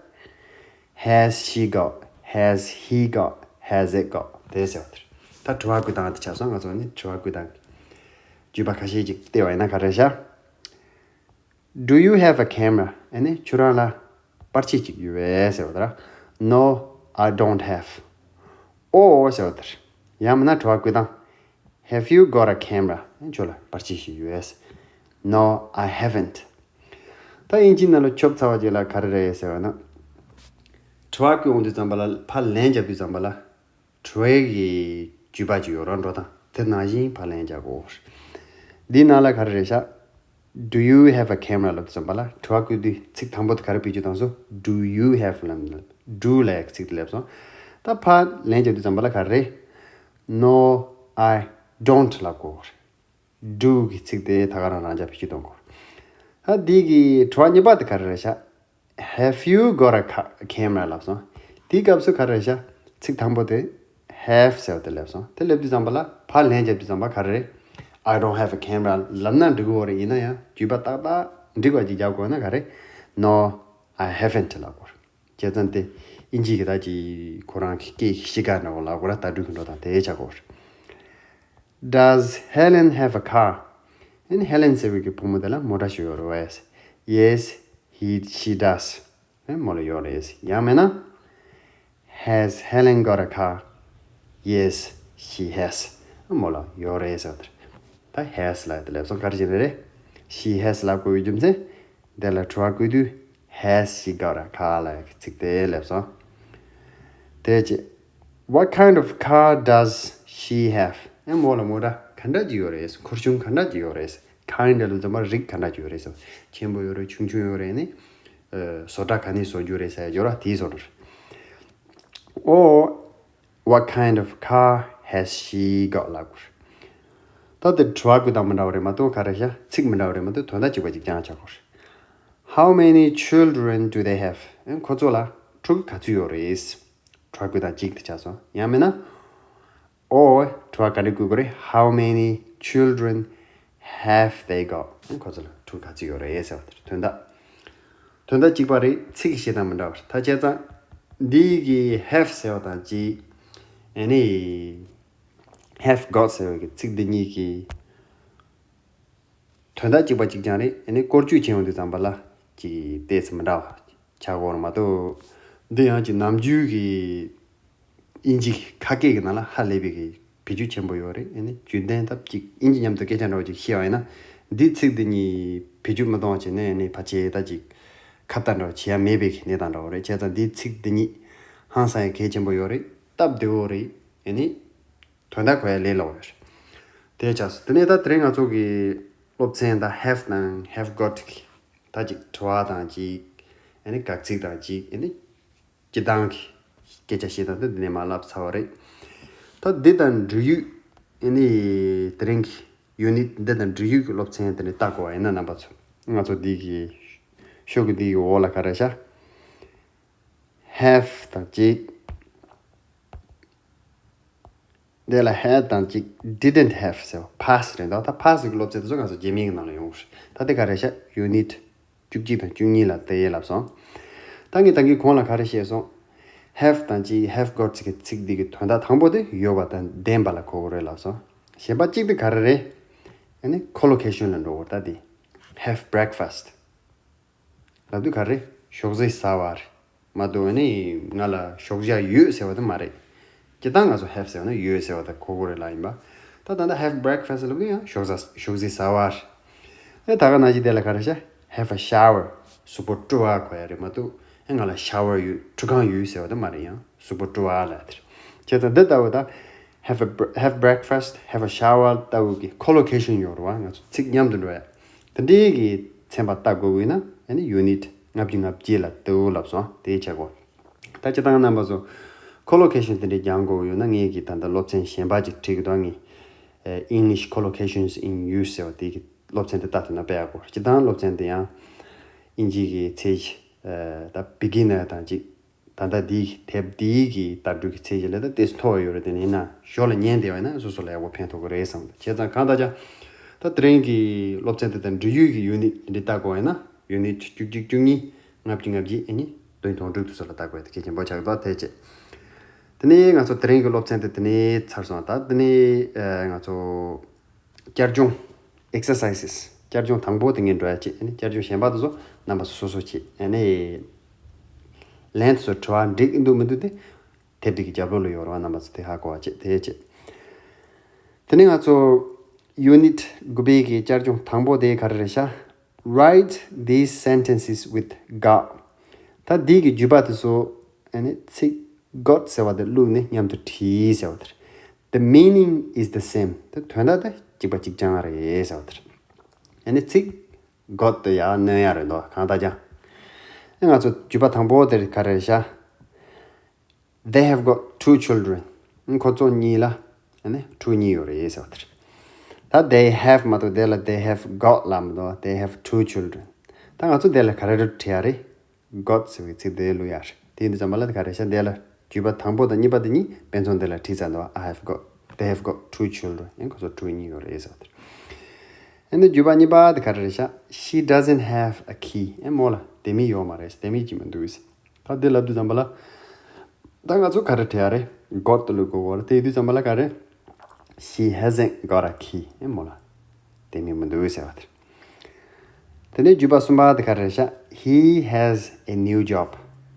Has she got? Has he got? Has it got? དེ་ཟེར་བ་དེ་རེད། ད་དྲི་བ་བཀོད་སྟངས་དེ་ཆགས་སོང་། ང་ཚོ་ནི་དྲི་བ་བཀོད་སྟངས་བརྗོད་པ་ཁ་ཤས་ཅིག་བལྟས་པ་ཡིན་ན་ག་རེ་བྱ། Do you have a camera? ཨ་ནི་ཁྱོད་རང་ལ་པར་ཆས་ཅིག་ཡོད་པས་ཟེར་བ་དེ་ར། No, I don't have. ཨོ་ཟེར་བ་དེ་ར། ཡང་མིན་ན་དྲི་བ་བཀོད་སྟངས། Have you got a camera? ཨ་ནི་ཁྱོད་ལ་པར་ཆས་ཤིག་ཡོད་པས། No, I haven't. ད་དབྱིན་ཇིའི་ནང་ལ་ཁྱབ་ཚར་བ་ཅིག་ལ་ག་རེ་རེད་ཟེར་བ་ན། དྲི་བ་བཀོད་འོང་དུས་ཙམ་པ་ལ་ཕར་ལན་རྒྱབ་དུས་ཙམ་པ་ལ། དྲི་བའི་གི་བརྗོད་པ་ཅིག་ཡོད་ར། འགྲོ་སྟངས་དེ་ནང་བཞིན་ཕར་ལན་རྒྱག་དགོས། འདིའི་ནང་ལ་ག་རེ་རེད་ཤག Do you have a camera ལབ་དུས་ཙམ་པ་ལ་དྲི་བ་བཀོད་དུས་ཚིག་དང་པོ་དེ་ག་རེ་བེད་སྤྱོད་བཏང་སོང་། Do you have ལབ་ན། Do ལབ་ཡག་ཚིག་དེ་སླེབས་སོང་། ད་ཕར་ལན་རྒྱབ་དུས་ཙམ་པ་ལ་ག་རེ་རེད། No, I don't ལབ་དགོས། Do གི་ཚིག་དེ་ད་ག་རང་རང་འཇགས་བེད་སྤྱོད་གཏོང་དགོས། ད་འདི་གི་དྲི་བ་གཉིས་པ་དེ་ག་རེ་རེད་ཤག Have you got a ca- camera ལབ་སོང་། དེའི་སྐབས་སུ་ག་རེ་རེད་ཤག་ཚིག་དང་པོ་དེ་have ཟེར་བ་དེ་སླེབས་སོང་། དེ་སླེབས་དུས་ཙམ་པ་ལ་ཕར་ལན་རྒྱབ་དུས་ཙམ་པ་ག་རེ་རེད། I don't have a camera ལབ་ན་འགྲིག་གི་ཡོད་རེད། ཡིན་ན་ཡང་བརྗོད་པ་ཏག་ཏག་འགྲིག་པ་ཅིག་རྒྱག་དགོས་ན་ག་རེ། No, I haven't ལབ་དགོས་རེད། བྱས་ཙང་དེ་དབྱིན་ཇི་གི་ད་ཅིག་ཁོ་རང་གི་སྐད་ཀྱི་གཤིས་ཀ་འདྲ་བོ་ལབ་དགོས་ར། ལྟ་གྲུབ་ཀྱི་འགྲོ་སྟངས་དེ་ཆགས་ཀྱི་ཡོད་རེད། Does Helen have a car? ཨ་ནི་Helen ཟེར་བའི་གི་བུ་མོ་དེ་ལ་མོ་ཊ་ཞིག་ཡོད་རེད་པས། Yes, he, she does. ཨ་མོ་ལ་ཡོད་རེད། ཡང་མིན་ན། Has Helen got a car? Yes, she has. ཨ་མོ་ལ་ཡོད་རེད་ཟེར་བ་དེ་རེད། ད་has ལབ་དེ་ལབ་སོང་། ག་རེ་བྱས་ནས་རེད། She has ལབ་དགོས་པའི་རྒྱུ་མཚན། དེ་ལ་དྲི་བ་བཀོད་དུས་Has she got a car ལབ་ཡག་གི་ཚིག་དེ་སླེབས་སོང་། དེ་རྗེས། What kind of car does she have? ཨ་མོ་ལ་མོ་ཊ་ ག་འདྲ་ཅིག་ཡོད་རེད། འཁོར་ཆུང་ག་འདྲ་ཅིག་ཡོད་རེད། kind ལབ་དུས་ཙམ་པ་རིགས་ག་འདྲ་ཅིག་ཡོད་རེད་ཟེར། ཆེན་པོ་ཡོད་རེད། ཆུང་ཆུང་ཡོད་རེད། ནི་ཨ་བཟོ་གྲྭ་ག་ནས་བཟོ་རྒྱུ་རེད་ཟེར་ཡ་ཡོད་ར། དེའི་བཟོ་འདྲ་རེད། Or what kind of car has she got ལབ་དགོས། ད་དེ་དྲི་བ་ཀུན་དང་མི་འདྲ་བ་རེད་མ་གཏོགས། ག་རེ་ཤག་ཚིག་མི་འདྲ་བ་རེད་མ་གཏོགས། དོན་དག་གཅིག་པ་གཅིག་རྐྱང་ཆགས་དགོས། How many children do they have? ཨེ་ཁོ་ཚོ་ལ་ཕྲུ་གུ་ག་ཚོད་ཡོད་རེད། དྲི་བ་ཀུན་དང་གཅིག་དེ་ཆགས་སོང་། ཡང་མིན་ན། Or དྲི་བ་ག་རེ་བཀོད་དགོས་རེད། How many children have they got? ཁོ་ཚོ་ལ་ཕྲུ་གུ་ག་ཚོད་ཡོད་རེད་ཟེར་བ་དེར་དོན་དག་དོན་དག་གཅིག་པ་རེད། ཚིག་གི་བཤད་སྟངས་མི་འདྲ་བ་རེད། ད་བྱས་ཙང་འདི་གི་have ཟེར་བ་དང་གཅིག་ཨ་ནི་have got ཟེར་བ་གི་ཚིག་འདི་གཉིས་ཀྱི་དོན་དག་གཅིག་པ་གཅིག་རྐྱང་རེད། ཨ་ནི་སྐོར་སྐྱོད་བྱེད་ཡོང་དུས་ཙམ་པ་ལ་ཅིག་ཏོག་ཙམ་མི་འདྲ་བ་ཆགས་ཀྱི་ཡོད་རེད་མ་གཏོགས། འདི་ཡང་ཅིག་ནམ་རྒྱུན་གྱི་དབྱིན་ཇི་ཁ་སྐད་ཀྱི་ནང་ལ་ཧ་ལས་པའི་གི་བེད་སྤྱོད་ཆེན་པོ་ཡོད་རེད། ཨ་ནི་རྒྱུན་ལྡན་ལྟར་ཅིག་དབྱིན་ཇི་མཉམ་དུ་སྐད་ཆ་འདྲ་བོ་ཅིག་བཤད་པ་ཡིན་ན། འདིའི་ཚིག་འདི་གཉིས་བེད་སྤྱོད་མི་གཏོང་བ་བྱས་ནས། ཨ་ནི་ཕལ་ཆེར་ད་ཅིག་ཁ་བརྡ་འདྲ་བོ་བྱེད་ཡ་མེད་པའི་གི་གནས་སྟངས་འདྲ་བོ་རེད། བྱས་ཙང་འདིའི་ཚིག་འདི་གཉིས་ཧང་སང་ཡ་གལ་ཆེན་པོ་ཡོད་རེད། སྟབས་བདེ་བོ་རེད། ཨ་ནི་དོན་དག་གོ་ཡ་ལས་སླ་བོ་ཡོད་རེད། དེ་ཆགས་སོང་། དེ་ནས་ད་དེ་རིང་ང་ཚོ་གི་སློབ་ཚན་ད་have དང་have got གི་ད་ཅིག་དྲི་བ་དང་གཅིག་ཨ་ནི་དགག་ཚིག་དང་གཅིག་ཨ་ནི་སྤྱིར་བཏང་གི་སྐད་ཆ་བཤད་སྟངས་དེ་འདི་ནས་མར་ལབ་ཚར་བ་རེད། ད་འདི་དང་འབྲེལ་ཡོད་ཨ་ནི་དེ་རིང་གི་ཡུ་ནིཊ་འདི་དང་འབྲེལ་ཡོད་ཀྱི་སློབ་ཚན་དེ་ནས་ལྟ་དགོས་པ་ཡིན་ན། རྣམ་པ་ཚོ་ང་ཚོ་འདི་གི་ཤོག་གུ་འདི་གི་འོག་ལ་ག་རེ་ཤག have དང་གཅིག་དེ་ལ་had དང་གཅིག didn't have ཟེར་བ་past རེད་འདུག་ད་past གི་སློབ་ཚན་དེ་ཚོ་ང་ཚོ་རྗེས་མའི་གི་ནང་ལ་ཡོང་གི་རེད། ད་དེ་ག་རེ་ཤག་ཡུ་ནིཊ་བཅུ་གཅིག་དང་བཅུ་གཉིས་ལ་དེ་ཡས་ལབ་སོང་། ད་ངས་ད་གིན་གོང་ལ་ག་རེ་བཤད་སོང་། have དང་གཅིག have got ཚིག་གི་ཚིག་འདི་གི་དོན་དག་དང་པོ་དེ་ཡོད་པ་དང་ལྡན་པ་ལ་གོ་དགོས་རེད་ལབ་སོང་། གཞན་པ་གཅིག་དེ་ག་རེ་རེད། ཨ་ནི་collocation ལ་འགྲོ་དགོས་རེད། ད་དེ་have breakfast ལབ་དུས་ག་རེ། ཞོགས་ཟས་ཟ་བ་རེད་མ་གཏོགས། ཨ་ནི་ང་ལ་ཞོགས་ཇ་ཡོད་ཟེར་བ་དེ་མ་རེད། སྤྱིར་བཏང་ང་ཚོ་have ཟེར་བ་ན་ཡོད་ཟེར་བ་དེ་གོ་དགོས་རེད་ལབ་ཡིན་པ། ད་ད་ལྟ་have breakfast ལབ་དུས་ཡང་ཞོགས་ཟ་ཞོགས་ཟས་ཟ་བ་རེད། ཨེ་ད་ག་ནང་བཞིན་དེ་ལ་ག་རེ་ཤག have a shower གཟུགས་པོ་བཀྲུ་བ་གོ་ཡ་རེད་མ་གཏོགས། ཨེ་ང་ལ་ཤ་ཝར་ཡོད་ཁྲུས་ཁང་ཡོད་ཟེར་བ་དེ་མ་རེད། ཡང་གཟུགས་པོ་བཀྲུ་བ་ལབ་དེ་རེད། བྱས་ཙང་འདི་ལྟ་བུ་ད་have a br- have breakfast, have a shower ལྟ་བུ་གི་collocation ཡོད་རེད་བ། ང་ཚོ་ཚིག་མཉམ་དུ་འགྲོ་ཡ། དེ་འདྲའི་གི་ཚན་པ་ལྟ་དགོས་ཀྱི་ཡོད་ན། ཨ་ནི་ཡུ་ནིཊ་ལྔ་བཅུ་ང་བརྒྱད་ལ་ལྟོས་ལབ་སོང་། དེ་བྱེད་དགོས། ད་སྤྱིར་བཏང་རྣམ་པ་ཚོ་collocation དེ་འདྲའི་སྦྱང་དགོས་ཀྱི་ཡོད་ན། ངས་ཀྱི་ད་ལྟ་སློབ་ཚན་གཞན་པ་ཅིག་ཁྲིད་ཀྱི་འདུག་ངས་English collocations in use ཟེར་བ་དེ་གི་སློབ་ཚན་དེ་ལྟ་ཐུབ་ན་དཔེ་ཡག་པོ། སྤྱིར་བཏང་སློབ་ཚན་དེ་ཡང་དབྱིན་ཇི་གི་ཚད་གཞི་ད་beginner དང་ཅིག་ད་ལྟ་འདིའི་དེབ་འདིའི་གི་ལྟ་གྲུབ་ཀྱི་ཚད་གཞི་ལས་ད་ཏོག་ཙམ་མཐོ་བ་ཡོད་རེད། དེ་ནས་ཡིན་ན་ཞོར་ལ་ཉན་བསྡད་པ་ཡིན་ན་སོ་སོ་ལ་ཡག་པོ་ཕན་ཐོགས་ཀྱི་རེད་བསམ། བྱས་ཙང་གང་ལྟར་ཀྱང་ད་དེ་རིང་གི་སློབ་ཚན་དེ་དང་འབྲེལ་ཡོད་ཀྱི་ཡུ་ནིཊ་འདི་ལྟ་དགོས་ཡིན་ན། ཡུ་ནིཊ་བཅུ་གཅིག་བཅུ་གཉིས་ལྔ་བཅུ་ང་བརྒྱད་ཨ་ནི་བདུན་དོན་དྲུག་དེ་ཚོ་ལ་ལྟ་དགོས་ཡ་དེ་གལ་ཆེན་པོ་ཆགས་འདུག་དེ་བྱས། དེ་ནས་ང་ཚོ་དེ་རིང་གི་སློབ་ཚན་དེ་དེ་ནས་ཚར་སོང་། ད་དེ་ནས་ཨ་ང་ཚོ་བསྐྱར་སྦྱོང་exercises བསྐྱར་སྦྱོང་དང་པོ་དེ་ངས་འགྲོ་ཡ་བྱེད། ཨ་ནི་བསྐྱར་སྦྱོང་གཞན་པ་དེ་ཚོ་རྣམ་པ་ཚོ་སོ་སོ་བྱེད། ཨ་ནི་ལན་དེ་ཚོ་དྲི་བ་འགྲིག་གི་འདུག་མི་འདུག་དེ་དེབ་འདི་གི་རྒྱབ་ལོགས་ལ་ཡོད་རེད་བ། རྣམ་པ་ཚོ་དེ་ཧ་གོ་བ་བྱེད། དེ་བྱེད། དེ་ནས་ང་ཚོ་ཡུ་ནིཊ་དགུ་པའི་གི་བསྐྱར་སྦྱོང་དང་པོ་དེ་ག་རེ་རེད་ཤག Write these sentences with got. ད་འདི་གི་བརྗོད་པ་དེ་ཚོ་ཨ་ནི་ཚིག་got ཟེར་བ་དེ་བླུགས་ནས་མཉམ་དུ་བྲིས་ཟེར་བ་དེ་རེད། The meaning is the same. ད་དོན་དག་དེ་གཅིག་པ་གཅིག་རྐྱང་རེད་ཟེར་བ་དེ་རེད། ཨ་ནི་ཚིག་got དེ་ཡར་སྣོན་ཡ་རེད་འདུག་གང་ལྟར་ཀྱང་ཨ་ང་ཚོ་བརྗོད་པ་དང་པོ་དེ་ག་རེ་རེད་ཤག They have got two children. ཁོ་ཚོ་གཉིས་ལ་ཨ་ནི་ཕྲུ་གུ་གཉིས་ཡོད་རེད་ཟེར་བ་དེ་རེད། ད་they have མ་གཏོགས་དེ་ལ་they have got ལབ་མི་འདུག they have two children. ད་ང་ཚོ་དེ་ལ་ག་རེ་རེད་བྲིས་ཡ་རེད། got ཟེར་བའི་ཚིག་དེ་བླུགས་ཡ་རེད། དེ་ཡིན་དུས་ཙམ་པ་ལ་ག་རེ་ཤག་དེ་ལ་བརྗོད་པ་དང་པོ་དང་གཉིས་པ་དེ་གཉིས་དཔེ་མཚོན་དེ་ལ་བྲིས་ཚར་འདུག I have got, they have got two children. ཨ་ཁོ་ཚོ་ཕྲུ་གུ་གཉིས་ཡོད་རེད་ཟེར་བ་དེ་རེད། ཨ་ནི་བརྗོད་པ་གཉིས་པ་དེ་ག་རེ་རེད་ཤག She doesn't have a key. ཨ་མོ་ལ་ལྡེ་མིག་ཡོད་མ་རེད། ལྡེ་མིག་ཅིག་མི་འདུག་ཟེར། ད་དེ་ལབ་དུས་ཙམ་པ་ལ། ད་ང་ཚོ་ག་རེ་བྲིས་ཡ་རེད། got དེ་བླུག་དགོས་རེད། དེ་ཡིན་དུས་ཙམ་པ་ལ་ག་རེ། She hasn't got a key. ཨེ་མོ་ལ་ལྡེ་མིག་མི་འདུག་ཟེར་བ་དེ་རེད། དེ་ནས་བརྗོད་པ་གསུམ་པ་དེ་ག་རེ་རེད་ཤག He has a new job.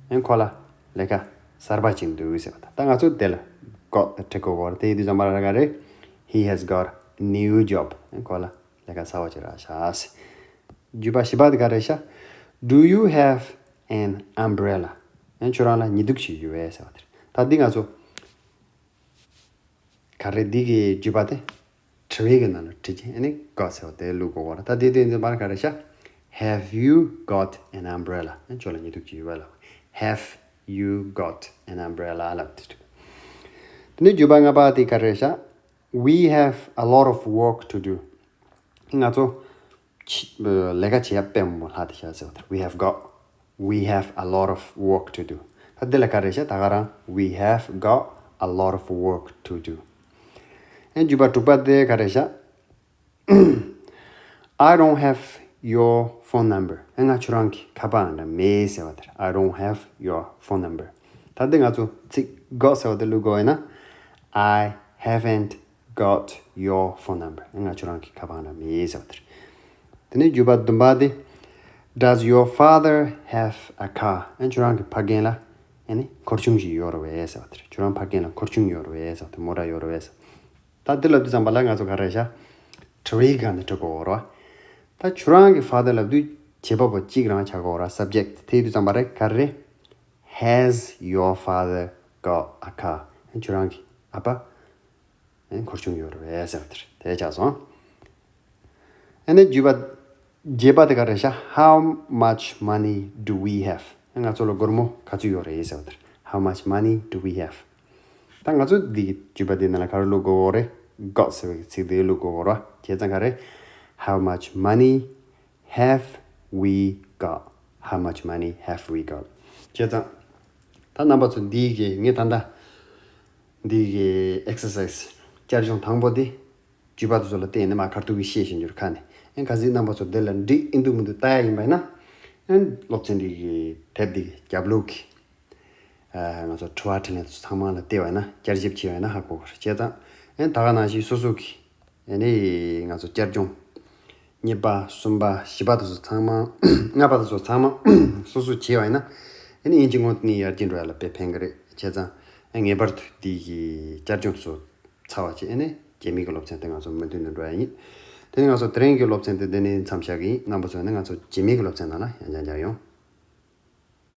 ཨེ་ཁོ་ལ་ལས་ཀ་གསར་པ་ཅིག་འདུག་ཟེར་བ་དེ། ད་ང་ཚོ་དེ་ལ་got དེ་བྲི་དགོས་རེད། དེ་ཡིན་དུས་ཙམ་པ་ལ་ག་རེ། He has got a new job. ཨེ་ཁོ་ལ་ལས་ཀ་གསར་པ་ཅིག་རག་ཤག་བརྗོད་པ་བཞི་པ་དེ་ག་རེ་ཤག Do you have an umbrella? ཨེ་ཁྱོད་རང་ལ་ཉི་གདུགས་ཤིག་ཡོད་པས་ཟེར་བ་དེ་རེད། ད་འདི་ང་ཚོ་ག་རེ་འདི་གི་བརྗོད་པ་དེ་ དྲི་བའི་གི་ནང་ལ་དྲི་ཅིང་ཨ་ནི་got ཟེར་བ་དེ་བླུག་དགོས་པ་རེད། ད་དེ་དོན་ཚན་པར་ག་རེ་བྱ། Have you got an umbrella? ཨ་ཁྱོད་ལ་ཉི་གདུགས་ཅིག་ཡོད་པ་ལ། Have you got an umbrella? ལབ་དེ་དྲི། དེ་ནས་བརྗོད་པ་ལྔ་པ་དེ་ག་རེ་བྱ། We have a lot of work to do. ང་ཚོ་ཕྱི་ལས་ཀ་བྱེད་ཡ་དཔེ་མང་པོ་ལྷག་བསྡད་ཤག་ཟེར་བ་དེ་རེད། We have got, we have a lot of work to do. ད་འདི་ལ་ག་རེ་བྱ། ད་ག་རང་we have got a lot of work to do. ཨེ་བརྗོད་པ་དྲུག་པ་དེ་ག་རེ་བྱ། I don't have your phone number. ཨེ་ང་ཁྱོད་རང་གི་ཁ་པར་ཨང་གྲངས་མེད་ཟེར་བ་དེ་རེད། I don't have your phone number. ད་འདི་ང་ཚོ་ཚིག་got ཟེར་བ་དེ་བླུག་དགོས་ཡིན་ན། I haven't got your phone number. ང་ཁྱོད་རང་གི་ཁ་པར་ཨང་གྲངས་མེད་ཟེར་བ་དེ་རེད། དེ་ནས་བརྗོད་པ་བདུན་པ་དེ། Does your father have a car? ཨ་ཁྱོད་རང་གི་ཕ་རྒན་ལ་ཨ་ནི་འཁོར་ཆུང་ཞིག་ཡོད་རེད་པས་ཟེར་བ་དེ་རེད། ཁྱོད་རང་ཕ་རྒན་ལ་འཁོར་ཆུང་ཡོད་རེད་པས་ཟེར་བ་དེ། མོ་ཊ་ཡོད་རེད་པས་ཟེར། ད་འདི་ལབ་དུས་ཙམ་པ་ལ་ང་ཚོ་ག་རེ་བྱ། དྲི་བའི་སྒང་ནས་འགྲོ་དགོས་རེད་པ། ད་ཁྱོད་རང་གི་father ལབ་དུས་བྱེད་པ་པོ་གཅིག་རང་ཆགས་དགོས་རེད། subject དེ་ཡིན་དུས་ཙམ་པ་རེད། ག་རེ་རེད། Has your father got a car? ཁྱོད་རང་གི་ཨ་ཕ་ཨེ་འཁོར་ཆུང་ཡོད་རེད་པས་ཟེར་བ་དེ་རེད། དེ་ཆགས་སོང་། ཨ་ནི་བརྗོད་པ་བརྒྱད་པ་དེ་ག་རེ་བྱ། How much money do we have? ཨ་ང་ཚོ་ལ་སྒོར་མོ་ག་ཚོད་ཡོད་རེད་ཟེར་བ་དེ་རེད། How much money do we have? ད་ང་ཚོ་འདི་གི་བརྗོད་པ་འདི་ནང་ལ་ག་རེ་བླུག་དགོས་རེད། got ཟེར་བའི་ཚིག་འདི་བླུག་དགོས་རེད། བྱས་ཙང་ག་རེ། How much money have we got? How much money have we got? བྱས་ཙང་ད་རྣམ་པ་ཚོ་འདི་གི་ངས་ད་ལྟ་འདི་གི་exercise བསྐྱར་སྦྱོང་དང་པོ་འདི་བརྗོད་པ་དེ་ཚོ་ལ་བརྟེན་ནས་མར་ཁ་ཐུག་གི་ཤེས་བཞིན་འགྱུར་ཁ་ནས། ཨེ་གལ་སྲིད་རྣམ་པ་ཚོ་འདི་ལ་འགྲིག་ཨིན་འདུག་མི་འདུག་ལྟ་ཡ་ཡིན་པ་ཡིན་ན། ཨེ་སློབ་ཚན་འདི་གི་དེབ་འདི་གི་རྒྱབ་ལོགས་ཀྱི་ཨ་ང་ཚོ་དྲི་བ་དྲིས་ལན་དེ་ཚོ་ཚང་མ་ལ་བལྟས་པ་ཡིན་ན། བསྐྱར་ཞིབ་བྱས་པ་ཡིན་ན་ཧ་གོ་གི་རེད། བྱས་ཙང་ཨེ་ད་ག་ནང་བཞིན་སོ་སོ་གི་ཨེ་ནི་ང་ཚོ་བསྐྱར་སྦྱོང་གཉིས་པ་གསུམ་པ་བཞི་པ་དེ་ཚོ་ཚང་མ་ལྔ་པ་དེ་ཚོ་ཚང་མ་སོ་སོ་བྱས་པ་ཡིན་ན། ཨེ་ནི་དབྱིན་ཇི་ངོ་ནི་ཡར་རྒྱས་འགྲོ་ཡ་ལ་དཔེ་ཕན་གི་རེད། བྱས་ཙང་ཨེ་ངེས་པར་དུ་འདི་གི་བསྐྱར་སྦྱོང་དེ་ཚོ་ཚར་བ་བྱས། ཨེ་ནི་རྗེས་མའི་གི་སློབ་ཚན་དེ་ང་ཚོ་མུ་མཐུད་ནས་འགྲོ་ཡ་ཡིན། དེ་ནི་ང་ཚོ་དེ་རིང་གི་སློབ་ཚན་དེ་འདི་ནས་མཚམས་བཞག་གི་ཡིན། རྣམ་པ་ཚོ་ནི་ང་ཚོ་རྗེས་མའི་གི་སློབ་ཚན་ནང་ལ་ཡང་བསྐྱར་མཇལ་ཡོང་།